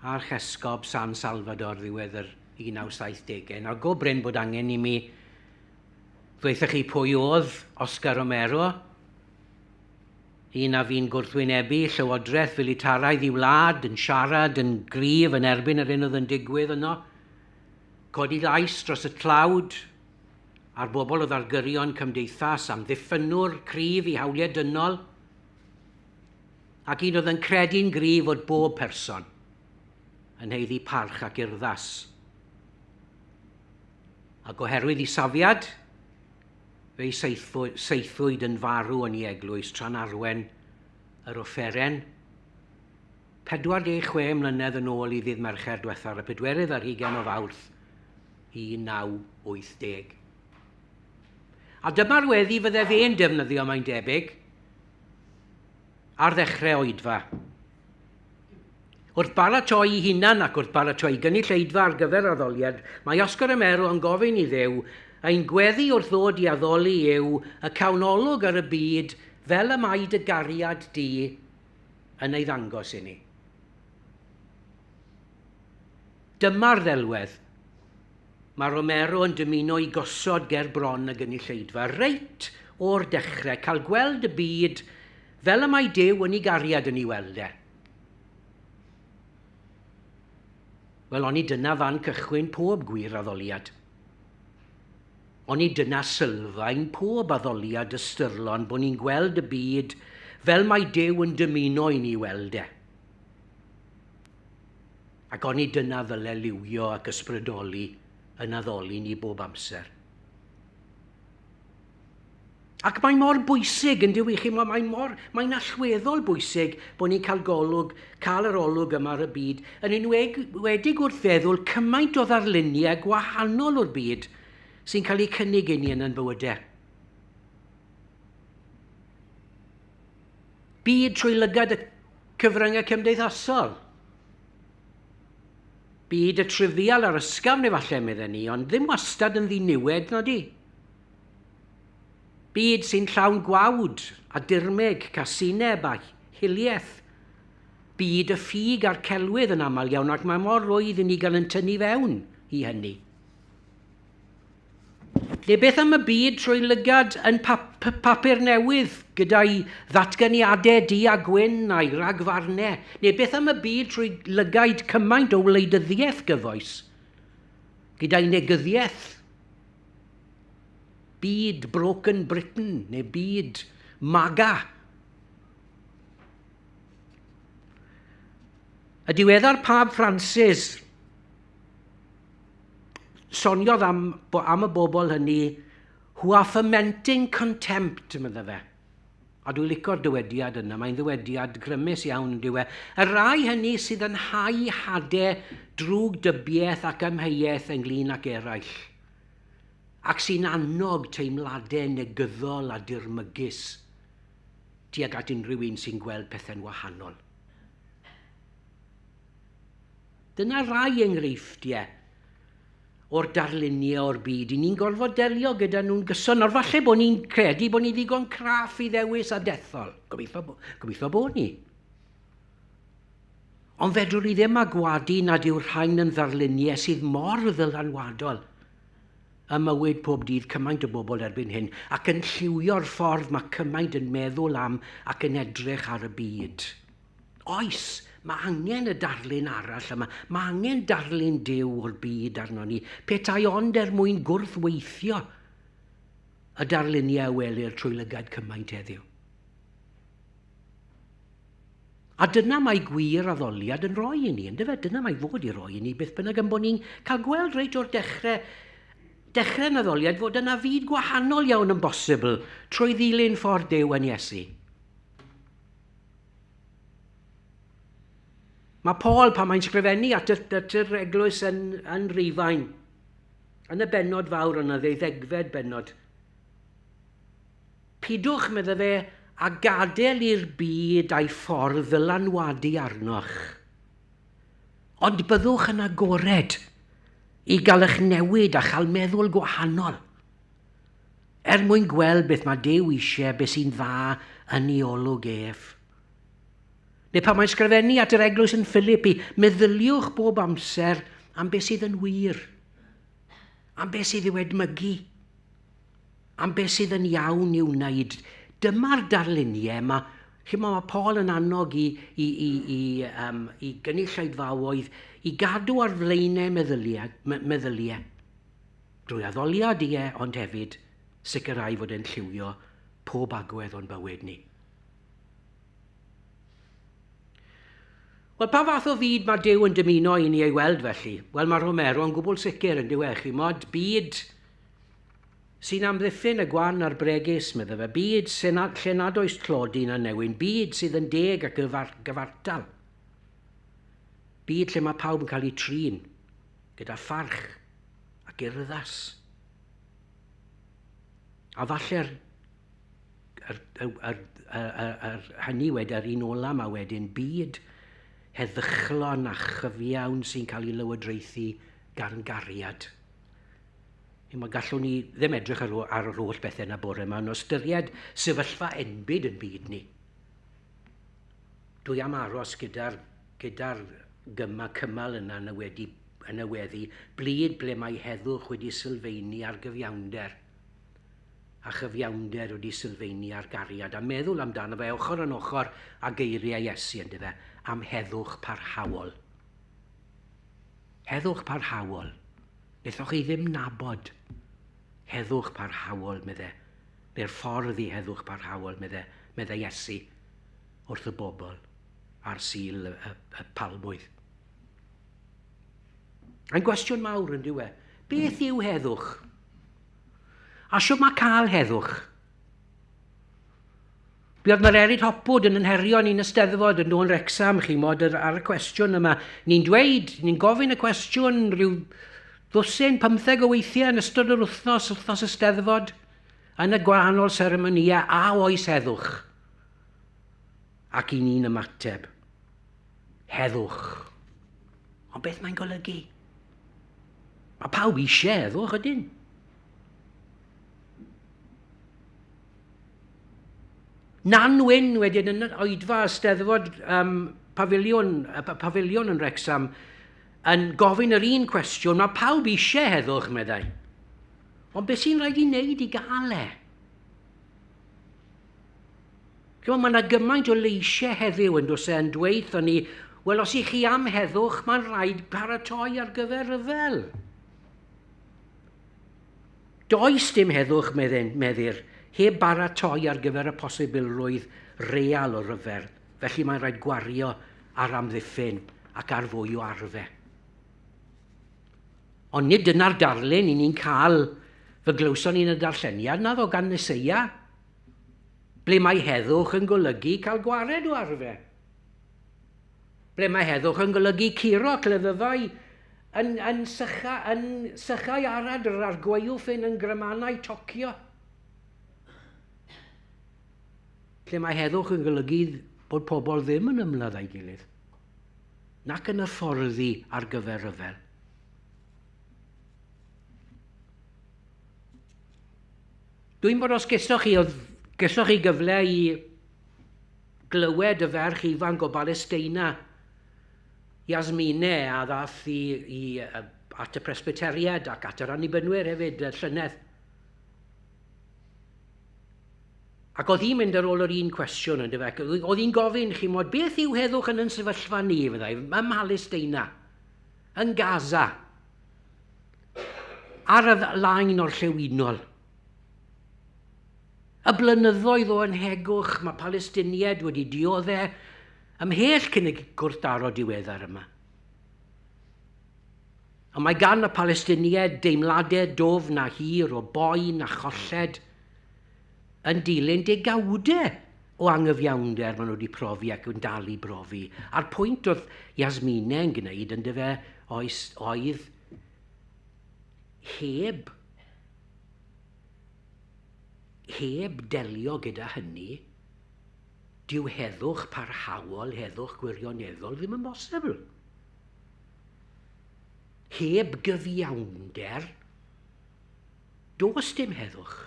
archesgob San Salvador ddiwedd yr 1970au. Nawr go brin bod angen i mi ddweuthoch chi pwy oedd Oscar Romero, un a fu'n gwrthwynebu llywodraeth filitaraidd i wlad, yn siarad yn gryf yn erbyn yr hyn oedd yn digwydd yno, codi lais dros y tlawd a'r bobl oedd ar gyrion cymdeithas, amddiffynnwr cryf i hawliau dynol, ac un oedd yn credu'n gryf fod bob person yn haeddu parch ac urddas. Ac oherwydd ei safiad, fe'i saethwyd yn farw yn ei eglwys tra'n arwen yr offeren 46 mlynedd yn ôl i ddydd Mercher diwethaf, y 24 o Fawrth 1980. A dyma'r weddi fydde fe'n defnyddio, mae'n debyg, ar ddechrau oedfa. Wrth baratoi ei hunan ac wrth baratoi gynulleidfa ar gyfer addoliad, mae Oscar Romero yn gofyn i Dduw, ein gweddi wrth ddod i addoli yw y cawn olwg ar y byd fel y mae dy gariad di yn ei ddangos i ni. Dyma'r ddelwedd mae Romero yn dymuno i gosod ger bron y gynulleidfa. Reit o'r dechrau, cael gweld y byd fel y mae Duw yn ei gariad yn ei weld e. Wel, oni dyna fan cychwyn pob gwir addoliad. Oni dyna sylfaen pob addoliad ystyrlon bod ni'n gweld y byd fel mae Duw yn dymuno i ni weld e. Ac oni dyna ddyle liwio ac ysbrydoli yn addoli ni bob amser. Ac mae mor bwysig, yn dyw i chi, mae'n allweddol bwysig bod ni'n cael golwg, cael yr olwg yma ar y byd, yn enwedig wrth feddwl cymaint o ddarluniau gwahanol o'r byd sy'n cael eu cynnig i ni yn ein bywydau. Byd trwy lygad y cyfryngau cymdeithasol. Byd y trivial a'r ysgafn efallai, meddwn ni, ond ddim wastad yn ddiniwed, na di. Byd sy'n llawn gwawd a dirmyg, casineb a hiliaeth. Byd y ffug a'r celwydd yn aml iawn, ac mae mor rwydd i ni gael yn tynnu fewn i hynny. Neu beth am y byd trwy lygad yn papur newydd gyda'i ddatganiadau du a gwyn a'i ragfarnau? Neu beth am y byd trwy lygaid cymaint o wleidyddiaeth gyfoes gyda'i negyddiaeth? Byd Broken Britain neu byd MAGA. Y diweddar Pab Francis soniodd am y bobl hynny who are fomenting contempt, medde fe. A dwi'n licio'r dywediad yna, mae'n ddywediad grymus iawn yn dyw e. Y rai hynny sydd yn hau hadau drwg dybiaeth ac amheuaeth ynglyn ac eraill, ac sy'n annog teimladau negyddol a dirmygus tuag at unrhyw un sy'n gweld pethau'n wahanol. Dyna rai enghreifftiau o'r darluniau o'r byd. I ni'n gorfod delio gyda nhw'n gyson. Nawr falle bod ni'n credu bod ni ddigon craff i ddewis a dethol. Gobeithio bod ni. Ond fedrwn ni ddim a gwadu nad yw'r rhain yn ddarluniau sydd mor ddylanwadol ym mywyd pob dydd cymaint o bobl erbyn hyn, ac yn lliwio'r ffordd mae cymaint yn meddwl am ac yn edrych ar y byd. Oes, mae angen y darlun arall yma. Mae angen darlun Duw o'r byd arno ni, petai ond er mwyn gwrthweithio y darluniau welir trwy lygaid cymaint heddiw. A dyna mae gwir addoliad yn rhoi i ni, yndyfe? Dyna mae fod i roi i ni, beth bynnag yn bod ni'n cael gweld reit o'r dechrau'n addoliad fod yna fyd gwahanol iawn yn bosibl trwy ddilyn ffordd Duw yn Iesu. Mae Paul, pan mae'n sgrifennu at yr eglwys yn Rufain, yn y bennod fawr yna, ddeuddegfed bennod, pidwch, medde fe, a gadael i'r byd a'i ffordd ddylanwadu arnoch. Ond byddwch yn agored i gael eich newid a chael meddwl gwahanol, er mwyn gweld beth mae Duw eisiau, beth sy'n dda yn ei olwg ef. Neu pan mae'n sgrifennu at yr eglwys yn Philippi, meddyliwch bob amser am beth sydd yn wir, am beth sydd i'w edmygu, am beth sydd yn iawn i'w wneud. Dyma'r darluniau yma, lle mae Paul yn annog i gynulleidfaoedd i gadw ar flaenau meddyliau. Drwy addoliad ie, ond hefyd sicrhau fod e'n lliwio pob agwedd o'n bywyd ni. Wel, pa fath o fyd mae Duw yn dymuno i ni ei weld felly? Wel, mae Romero yn gwbl sicr yn dyw e, chimod, byd sy'n amddiffyn y gwan a'r bregus, medde fe, byd lle nad oes tlodi na newyn, byd sydd yn deg ac gyfartal, byd lle mae pawb yn cael eu trin gyda pharch ac urddas. A falle'r hynny wedi, yr un ola yma wedyn, byd heddychlon a chyfiawn sy'n cael ei lywodraethu gan gariad. Mae gallwn ni ddim edrych ar yr holl bethau yna bore yma, ond ystyried sefyllfa enbyd yn byd ni. Dwi am aros gyda'r gyma cymal yna yn y weddi, blyd ble mae heddwch wedi sylfaenu ar gyfiawnder, a chyfiawnder wedi sylfaenu ar gariad, a meddwl amdano fe ochr yn ochr â geiriau Iesu, yndyfe, am heddwch parhaol. Heddwch parhaol. Wnaethoch chi ddim nabod heddwch parhaol, medde, neu'r ffordd i heddwch parhaol, medde Iesu wrth y bobl ar Sul y Palmwydd. A'n gwestiwn mawr yn dyw e, beth yw heddwch? A shwt mae cael heddwch? Buodd Mererid Hopwood yn herio ni'n Eisteddfod yn dod yn Wrecsam, chimod, ar y cwestiwn yma. Ni'n dweud, ni'n gofyn y cwestiwn rhyw 12-15 o weithiau yn ystod yr wythnos Eisteddfod, yn y gwahanol seremonïau, a oes heddwch? Ac i ni'n ymateb, heddwch. Ond beth mae'n golygu? Mae pawb eisiau heddwch, ydyn? Nan Wyn wedyn yn yr oedfa Eisteddfod pafiliwn yn Wrecsam yn gofyn yr un cwestiwn, mae pawb eisiau heddwch, meddai. Ond beth sy'n rhaid i wneud i gael e? Chymod, mae yna gymaint o leisiau heddiw yn does e yn dweud ni, wel, os i chi am heddwch, mae'n rhaid paratoi ar gyfer rhyfel. Does dim heddwch, meddir, heb baratoi ar gyfer y posibilrwydd real o ryfel. Felly mae'n rhaid gwario ar amddiffyn ac ar fwy o arfau. Ond nid dyna'r darlun i ni'n cael fy glywson ni'n y darlleniad naddo gan Eseia, ble mae heddwch yn golygu cael gwared o arfau. Ble mae heddwch yn golygu curo cleddyfau yn sychau aradr a'r gwaywffyn yn grymanau tocio. Lle mae heddwch yn golygu bod pobl ddim yn ymladd â'i gilydd, nac yn hyfforddi ar gyfer rhyfel. Dwi'n bod os gesoch chi gyfle i glywed y ferch ifanc o Balesteina, Yasmine, a ddath at y Presbyteriad ac at yr Annibynwyr hefyd llynedd. Ac oedd hi'n mynd ar ôl yr un cwestiwn, yn dyfe. Oedd hi'n gofyn, chimod, beth yw heddwch yn sefyllfa ni, fyddai, ym Mhalesteina, yn Gaza, ar y lain orllewinol. Y blynyddoedd o anhegwch mae Palestiniaid wedi dioddef ymhell cyn y gwrthdaro diweddar yma. Ond mae gan y Palestiniaid deimladau dofn a hir o boen a cholled yn dilyn degawdau o angyfiawnder maen nhw wedi profi ac yn dal i brofi. A'r pwynt oedd Yasmine yn gwneud yn dyfe oedd heb delio gyda hynny, dyw heddwch parhaol, heddwch gwirioneddol ddim yn bosibl. Heb gyfiawnder, does dim heddwch.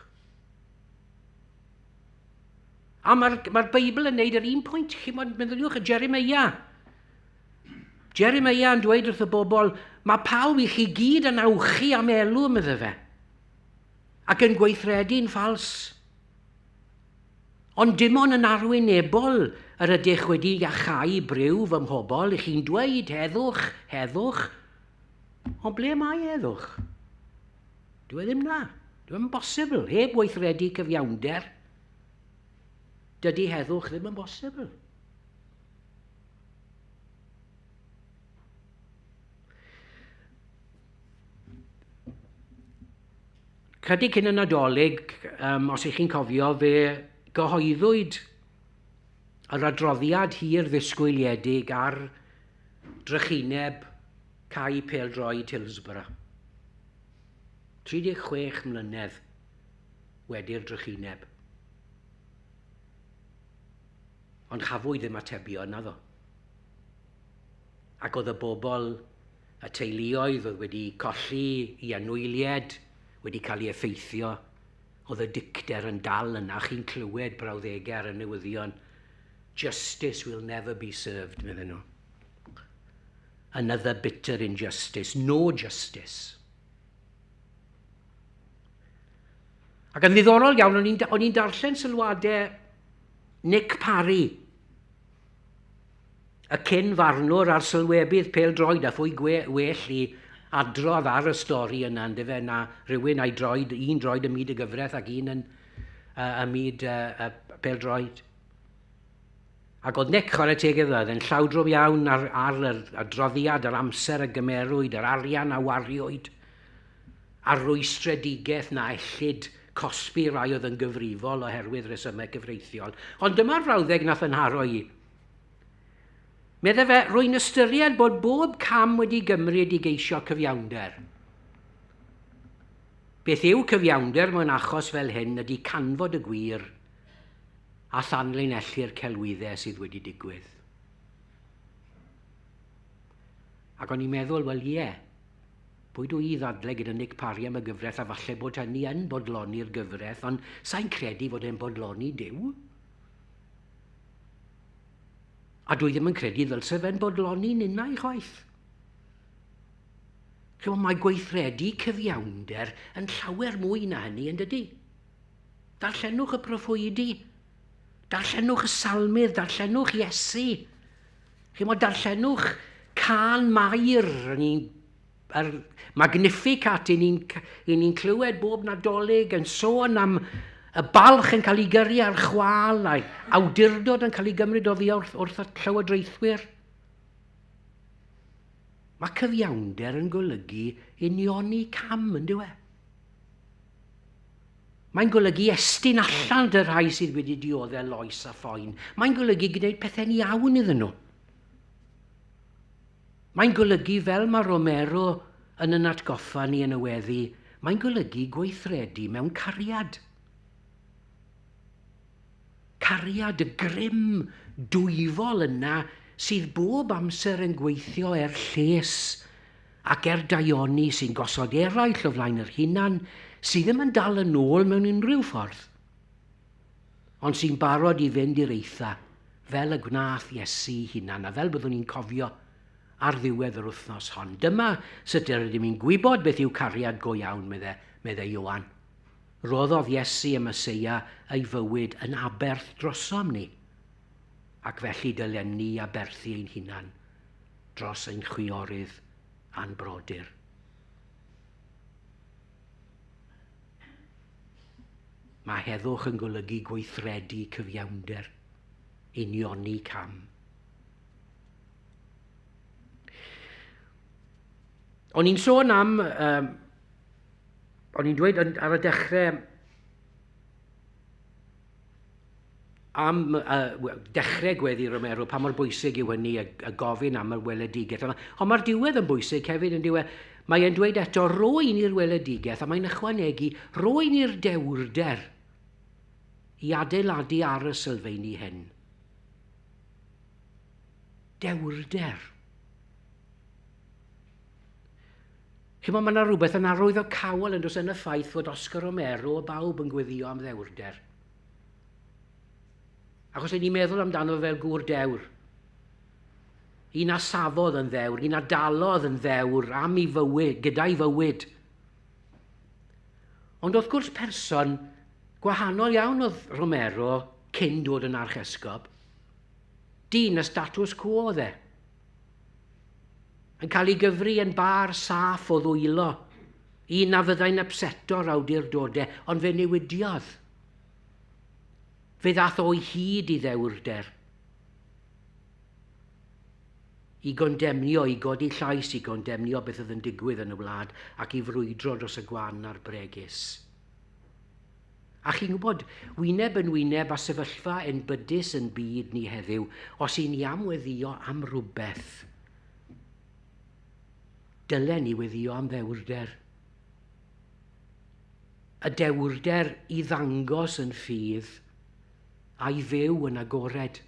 A mae'r Beibl yn neud yr un pwynt, chimod, meddyliwch y Jeremia. Jeremia yn dweud wrth y bobl, mae pawb i chi gyd yn awchu am elw, medde fe, ac yn gweithredu'n ffals. Ond dim ond yn arwynebol yr ydych wedi iachau briw fy mhobl, i chi'n dweud heddwch, heddwch. Ond ble mae heddwch? Dyw e ddim na. Dyw e'n bosibl. Heb weithredu cyfiawnder, dydy heddwch ddim yn bosibl. Chydig cyn y Nadolig, os ych chi'n cofio, fe gyhoeddwyd yr adroddiad hir ddisgwyliedig ar drychineb cae pêl-droed Hillsborough. 36 mlynedd wedi'r drychineb. Ond chafwyd ddim atebion, naddo. Ac oedd y bobl, y teuluoedd oedd wedi colli i anwyliaid, wedi cael ei effeithio, oedd y dicter yn dal yna, chi'n clywed brawddegau ar y newyddion. Justice will never be served, medden nhw. Another bitter injustice, no justice. Ac yn ddiddorol iawn, o'n i'n darllen sylwadau Nick Parry, y cyn farnwr a'r sylwebydd pêl-droed, a phwy well i adrodd ar y stori yna, yndyfe, na rhywun a'i droed, un droed ym myd y gyfraith ac un yn ym myd pêl-droed. Ac oedd Nick, chwarae teg iddo, yn llawdrwm iawn ar yr adroddiad, yr amser a gymerwyd, yr arian a wariwyd, a'r rwystredigaeth na ellid cosbi rai oedd yn gyfrifol oherwydd resymau cyfreithiol. Ond dyma'r frawddeg nath yn nharo i. Medde fe, rwy'n ystyried bod bob cam wedi gymryd i geisio cyfiawnder. Beth yw cyfiawnder mewn achos fel hyn ydy canfod y gwir a thanlinellu'r celwyddau sydd wedi digwydd. Ac o'n i'n meddwl, wel ie, pwy dwi i ddadle gyda Nick Parry am y gyfraith, a falle bod hynny yn bodloni'r gyfraith, ond sa'n credu fod e'n bodloni Duw. A dwi ddim yn credu ddylse fe'n bodloni ninnau chwaith. Chymod, mae gweithredu cyfiawnder yn llawer mwy na hynny, yn dydy? Darllenwch y proffwydi, darllenwch y salmydd, darllenwch Iesu. Chymod, darllenwch Cân Mair, ni'n yr Magnificat i ni'n clywed bob Nadolig yn sôn am y balch yn cael ei gyrru ar chwâl a'i awdurdod yn cael ei gymryd oddi wrth y llywodraethwyr. Mae cyfiawnder yn golygu unioni cam, yn dyw e? Mae'n golygu estyn allan dy rhai sydd wedi dioddef loes a phoen. Mae'n golygu gwneud pethau'n iawn iddyn nhw. Mae'n golygu, fel mae Romero yn yn atgoffa ni yn y weddi, mae'n golygu gweithredu mewn cariad. Cariad, y grym dwyfol yna sydd bob amser yn gweithio er lles ac er daioni sy'n gosod eraill o flaen yr hunan, sydd ddim yn dal yn ôl mewn unrhyw ffordd, ond sy'n barod i fynd i'r eitha, fel y gwnaeth Iesu hunan, a fel byddwn ni'n cofio ar ddiwedd yr wythnos hon. Dyma sut yr ydym ni'n gwybod beth yw cariad go iawn, meddai Ioan. Roddodd Iesu y Meseia ei fywyd yn aberth drosom ni, ac felly dylen ni aberthu ein hunan dros ein chwiorydd a'n brodyr. Mae heddwch yn golygu gweithredu cyfiawnder, unioni cam. O'n i'n sôn am, o'n i'n dweud ar y dechrau, am dechrau gweddi Romero, pa mor bwysig yw hynny a gofyn am y weledigaeth. Ond mae'r diwedd yn bwysig hefyd yn diwedd. Mae e'n dweud eto, roi ni'r weledigaeth, a mae'n ychwanegu, roi ni'r dewrder i adeiladu ar y sylfeini hyn. Dewrder. Chimod, mae yna rhywbeth yn arwyddocaol yn does yn y ffaith fod Oscar Romero o bawb yn gweddio am ddewrder. Achos ni'n meddwl amdano fel gŵr dewr. Un a safodd yn ddewr, un a dalodd yn ddewr am ei fywyd, gyda'i fywyd. Ond wrth gwrs person gwahanol iawn oedd Romero cyn dod yn archesgob. Dyn y status quo oedd e. Yn cael ei gyfri yn bar saff o ddwylo. Un na fyddai'n upseto'r awdurdodau, ond fe newidiodd. Fe ddath o'i hyd i ddewrder. I gondemnio, i godi llais, i gondemnio beth oedd yn digwydd yn y wlad ac i frwydro dros y gwan a'r bregus. A chi'n gwybod, wyneb yn wyneb a sefyllfa enbydus yn byd ni heddiw, os i ni am weddio am rhywbeth, dylen ni weddio am ddewrder. Y dewrder i ddangos yn ffydd a'i fyw yn agored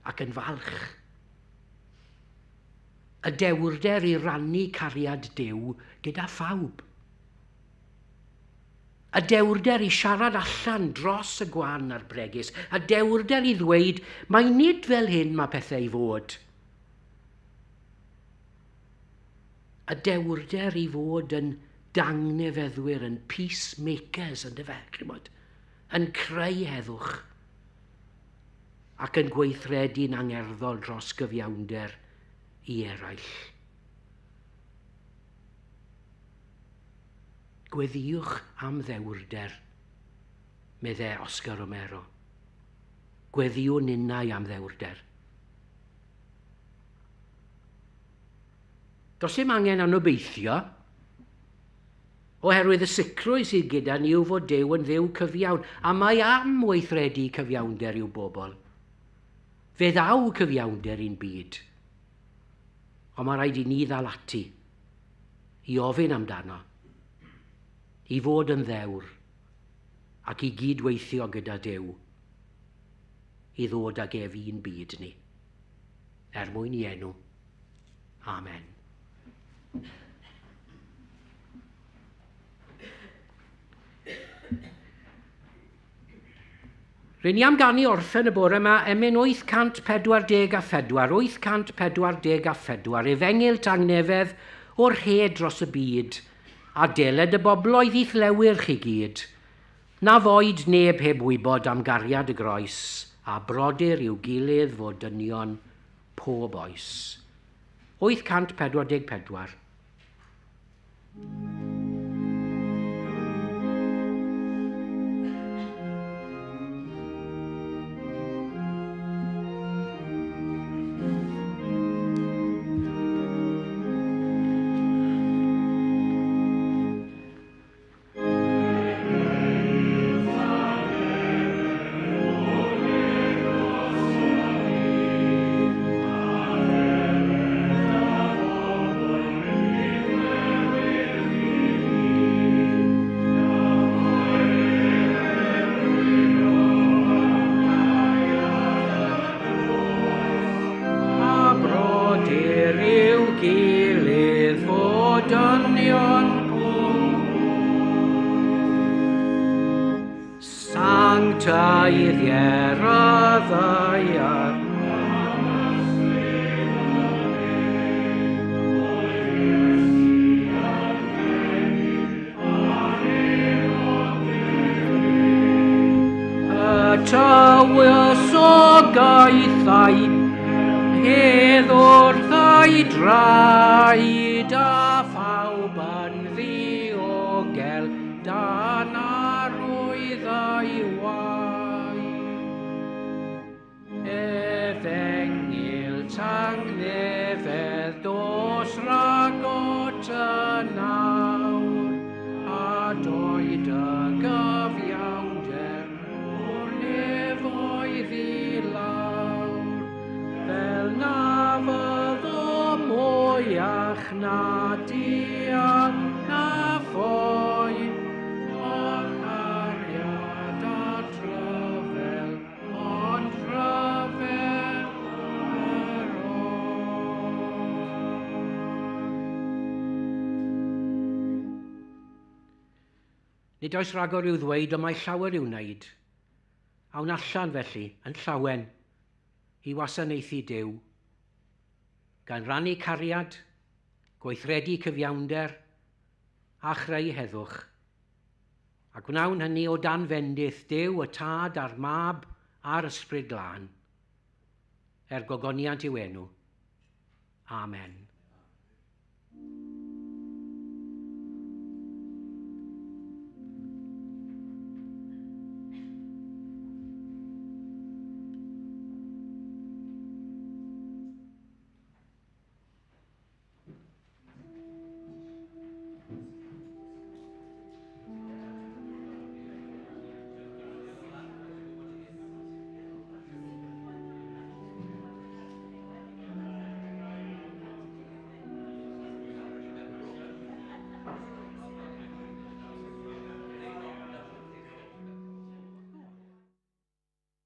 ac yn falch. Y dewrder i rannu cariad Duw gyda phawb. Y dewrder i siarad allan dros y gwan a'r bregus. Y dewrder i ddweud, mae nid fel hyn mae pethau i fod. Y dewrder i fod yn dangnefeddwyr, yn peacemakers, yn dyfe, chimod, yn creu heddwch ac yn gweithredu'n angerddol dros gyfiawnder i eraill. Gweddiwch am ddewrder, meddai Oscar Romero. Gweddiwn ninnau am ddewrder. Does dim angen anobeithio, oherwydd y sicrwydd sydd gyda ni yw fod Duw yn Dduw cyfiawn, a mae am weithredu cyfiawnder i'w bobl. Fe ddaw cyfiawnder i'n byd, ond mae rhaid i ni ddal ati, i ofyn amdano, i fod yn ddewr, ac i gydweithio gyda Duw, i ddod ag ef i'n byd ni, er mwyn i enw. Amen. Rydyn ni am ganu orffen y bore yma emyn 844, 844, Efengyl Tangnefedd o'r hed dros y byd, a deled y bobloedd i'th lewyrch i gyd. Na foed neb heb wybod am gariad y groes, a brodyr i'w gilydd fod dynion pob oes. 844. Tywysogaethau hedd wrth ei draed a phawb yn ddiogel dan arwydd ei waed. Efengyl tangnefedd dos ragot yn awr, a doed y gyfiawnder o'r nefoedd i lawr, fel na fyddo mwyach na dial na phoen, o'r cariad a tryfel, ond rhyfel yr oed. Nid oes rhagor i'w ddweud, ond mae llawer i'w wneud. Awn allan felly, yn llawen, i wasanaethu Duw, gan rannu cariad, gweithredu cyfiawnder, a chreu heddwch. A gwnawn hynny o dan fendith Duw y Tad a'r Mab a'r Ysbryd Glân, er gogoniant i'w enw. Amen.